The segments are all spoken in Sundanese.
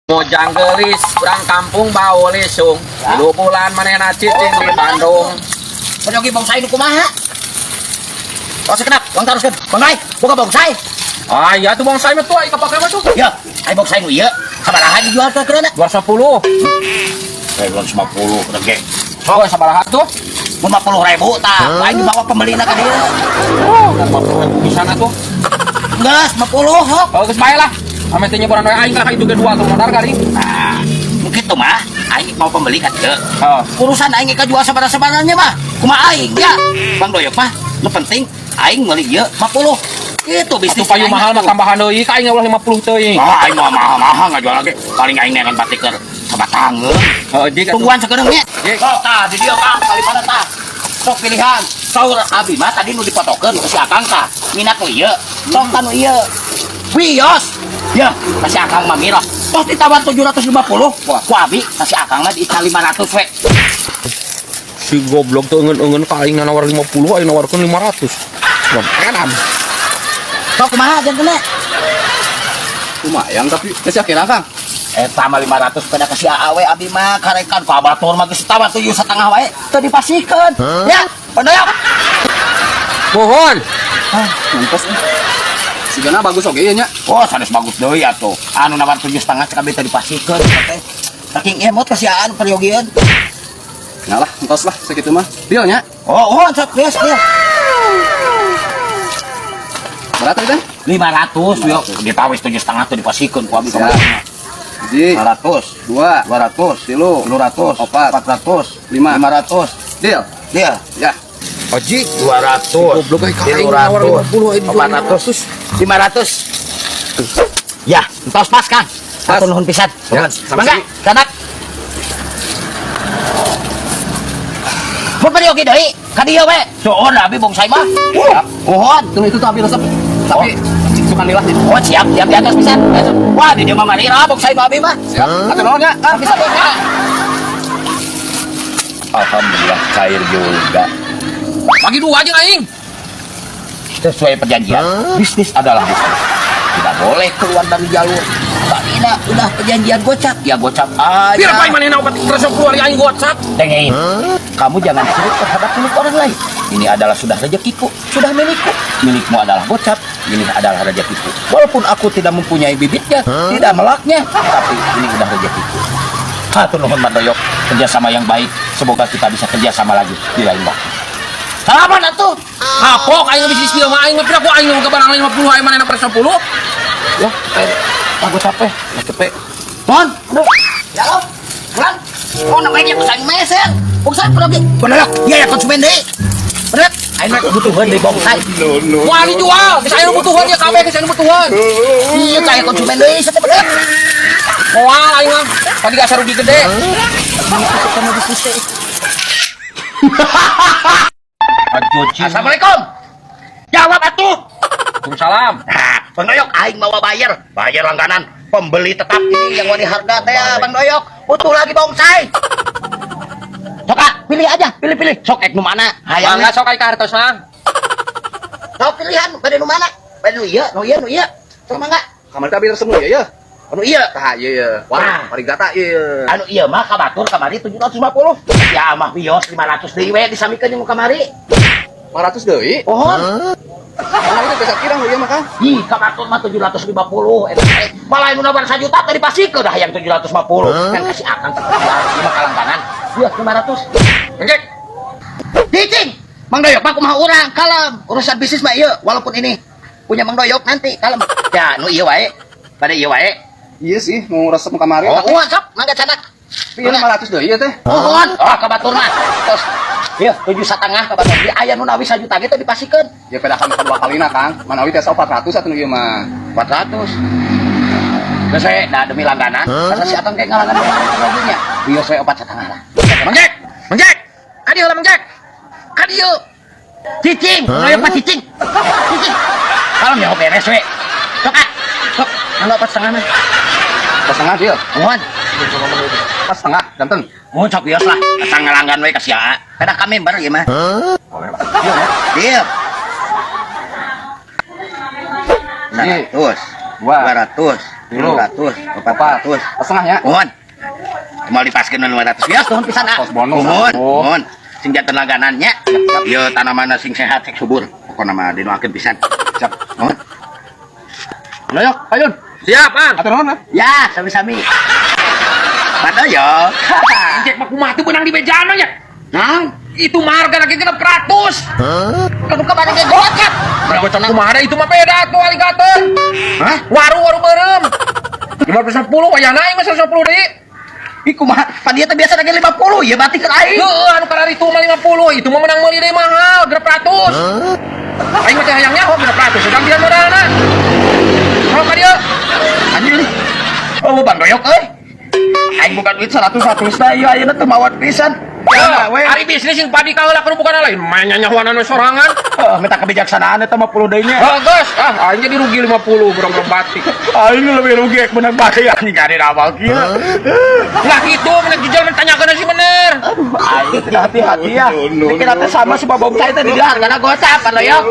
Mojang gelis, urang kampung bau lisung. 3 bulan manehna cicing di Bandung. Peryogi bongsai nu kumaha? Oh sekedap, uang taroskeun. Bang Rai, boga bongsai. Ah iya tuh bongsai mah tuh, ai kapake mah tuh. Ya, ai bongsai nu ieu sabaraha dijual ke keurana? 210. Eh, 250 rege. Oh, sabaraha tuh? 50.000 tah, aing dibawa pembelina ka dieu. Oh, 50.000 pisan atuh. Geus 50 hok. Oh, geus bae lah. Ame teh nyebaran we aing ka itu ge dua tuh modar kali. Nah, mungkin tuh mah aing mau pembeli ka dieu. Oh. Urusan aing ka jual sabaraha-sabaranya mah. Kumaha aing ya? Bang Doyok mah, nu penting aing meuli ieu 50. Itu bisnis. Atuh payu mahal mah tambahan deui ka aing ulah 50 teuing. Oh, aing mah mahal-mahal ngajual lagi. Paling aing neangan patiker sabatangeun. Heeh, jik atuh. Tungguan sakedeung nya. Jik. Sok tah di dieu Kang, kali mana tah. Sok pilihan. Saur abi mah tadi nu dipotokeun ku si Akang tah. Minat nu ieu. Sok tah nu ieu. Wios. Ya, kasih Akang mah mirah. Tos ditawar 750. Wah, ku abi kasih Akang mah diical 500 we. Si goblok tuh eungeun-eungeun ka aing nawar 50, aing nawarkeun 500. Wah, edan. Sok kumaha jantuna? Lumayan tapi geus yakin Kang. Eta mah 500 pada kasih AA we abi mah karekan ku abatur mah geus tawar 7,5 wae teu dipasihkeun. Ya, Pandoyok. Mohon. Ah, mantas. Sigana bagus oge ieu nya. Oh, sanes bagus deui atuh. Anu nawar 7,5 cek abi teu dipasihkeun teh. Saking emot kasih AA nu peryogieun. Nah lah, entos lah sakitu mah. Deal nya. Oh, oh, sok geus deal. Berapa tadi teh? 500 yo. Ditawis 7,5 teu dipasihkeun ku abi Siap. kemarin. Hiji, 500, 2, 200, 3, 300, 4, 400, 5. 500. Deal. Deal. Ya. Haji, 200, goblok ai ka aing nawar 50 aing dijual 400, 500. Ya, entos pas Kang. Pas. Satu nuhun pisan. Ya, Nuhun. sama Mangga, sini. sanak. Mun peryogi deui, ka dieu we. Suun abi bongsai mah. Siap. Nuhun. Tunggu itu tuh abi resep. Tapi suka nilah nya. Oh, siap, siap di atas pisan. Wah, di dieu mah marira bongsai nu abi mah. Siap. Atuh nuhun nya, Kang. Bisa buka. Alhamdulillah cair juga. Bagi dua aja aing. Sesuai perjanjian, bisnis adalah bisnis. Tidak boleh keluar dari jalur. Tadi udah perjanjian gocap, ya gocap aja. Biar apa manehna obat resep keluar aing gocap. Dengerin, kamu jangan sirik terhadap milik orang lain. Ini adalah sudah rezekiku, sudah milikku. Milikmu adalah gocap, ini adalah rezekiku. Walaupun aku tidak mempunyai bibitnya, tidak melaknya, tapi ini udah rezekiku. Hatur nuhun Mang Doyok, kerjasama yang baik. Semoga kita bisa kerjasama lagi di lain waktu. Salaman atuh. Kapok aing bisnis ieu mah aing mah pira ku aing ka barang 50 aing manehna per 10. Ya, aku capek, capek. Mon, aduh, ya lo, pulang. Oh, namanya dia pesan meser. Bongsan pergi. Bener, iya ya konsumen deh. Bener, aing mah kebutuhan deh bongsai. Wah dijual, geus aya nu butuhan ya kabeh geus aya nu butuhan. Iya kayak konsumen deh, satu bener. Moal aing mah, tadi gak rugi gede. Kamu bisnis teh. Aduh, Assalamualaikum. Jawab atuh. Waalaikumsalam. Nah, Bang Doyok, aing bawa bayar, bayar langganan. Pembeli tetap ini yang wani harga teh ya, Bang Doyok. Butuh lagi bongsai. Sok ah, pilih aja, pilih-pilih. Sok ek nu mana? Hayang. Mangga sok ai ka hartos mah. Sok pilihan, bade nu mana? Bade nu ieu, nu ieu, nu ieu. Sok mangga. Kamari teh abi resep nu ieu ya. Anu ieu. Tah ieu ya. Wah. Wah, varigata ieu. Anu ieu mah kabatur kamari 750. Ya mah wios 500 deui we disamikeun jeung nu kamari. 500 deui. Pohon. Mana itu bisa kirang ieu mah Kang. Ih, kabatur mah 750 eta teh. Malah nu nawar 1 juta tadi pasikeun dah yang 750. Kan kasih akang teh ieu mah kalangganan. Ieu 500. Engkek. Cicing. Mang Doyok mah kumaha urang kalem. Urusan bisnis mah ieu walaupun ini punya Mang Doyok nanti kalem. Ya nu ieu wae. Pada ieu wae. Iya sih, mau resep nu kamari. Oh, uang sok mangga canak. Tapi ieu 500 deui ieu teh. Mohon. Oh, kabatur mah. Tos. Ieu 7,5 kabatur. Di aya nu nawi 1 juta ge teh dipasikeun. Ya pedakan kedua kalina Kang. Manawi teh 400 atuh nu ieu mah. 400. Geus we da demi langganan. Asa si Akang kayak ngalangganan lagunya. Ieu we 4,5 lah. Mang Jack, Mang Jack. Ka dieu lah Mang Jack. Ka dieu. Cicing, ayo Pak cicing. Cicing. Kalem ya beres we. Sok ah. Sok, mangga 4,5 mah. 4,5 deal. Mohon. 4,5 janten. Mohon sok bios lah. Asa ngalanggan we ka si Aa. Pedah ka member ieu mah. Iya. Hiji, 100, 2, 200, 300, 400. Setengahnya. Mohon. Mau dipaskeun 500 ya, nuhun pisan ah. Tos bonus, Mohon, oh. mohon. Sing janten langganannya. Ieu tanamanna sing sehat, sing subur. Pokona mah didoakeun pisan. Siap. Mohon. Loyok, ayun. Siap, Ang. Atur nuhun, ah. Ya, sami-sami. Pada ya. Cek mah kumaha tuh beunang di bejana ya. Nah, Itu mah harga lagi 600. kamu kemana ke gocap? Kumaha da itu mah beda tuh aligator. Hah? Waru waru beureum. 510 wayahna aing mah 150 deui. Ih, kumaha? Pan dia teh biasa lagi 50, ya berarti ke aing. Heeh, anu karari itu mah 50, itu mah menang meuli deui mahal, 600. Aing mah teh hayang nyaho 600, sedang dia modalna. Kalau ka dieu, Anjir nih. Oh, Bang Doyok euy. Aing bukan duit 100 100 dah, ieu ayeuna teu mawat pisan. Ya, we. Ari bisnis sing padi kaheula kudu bukan lain, main nyanyahuanan we sorangan. Heeh, minta kebijaksanaan eta mah 10 deui nya. Oh, geus, ah aing jadi rugi 50 berong batik. Aing lebih rugi ek menang batik anjing gak ada awal kieu. Lah gitu, menang jujur mentanyakeun sih bener. Aduh, aing tidak hati-hati ya. Dikira teh sama si Babom saya teh di hargana gocap Pak Doyok.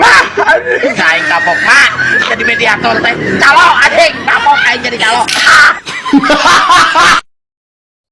Ah, anjing aing kapok mak jadi mediator teh. Calo anjing, kapok aing jadi calo. Ah.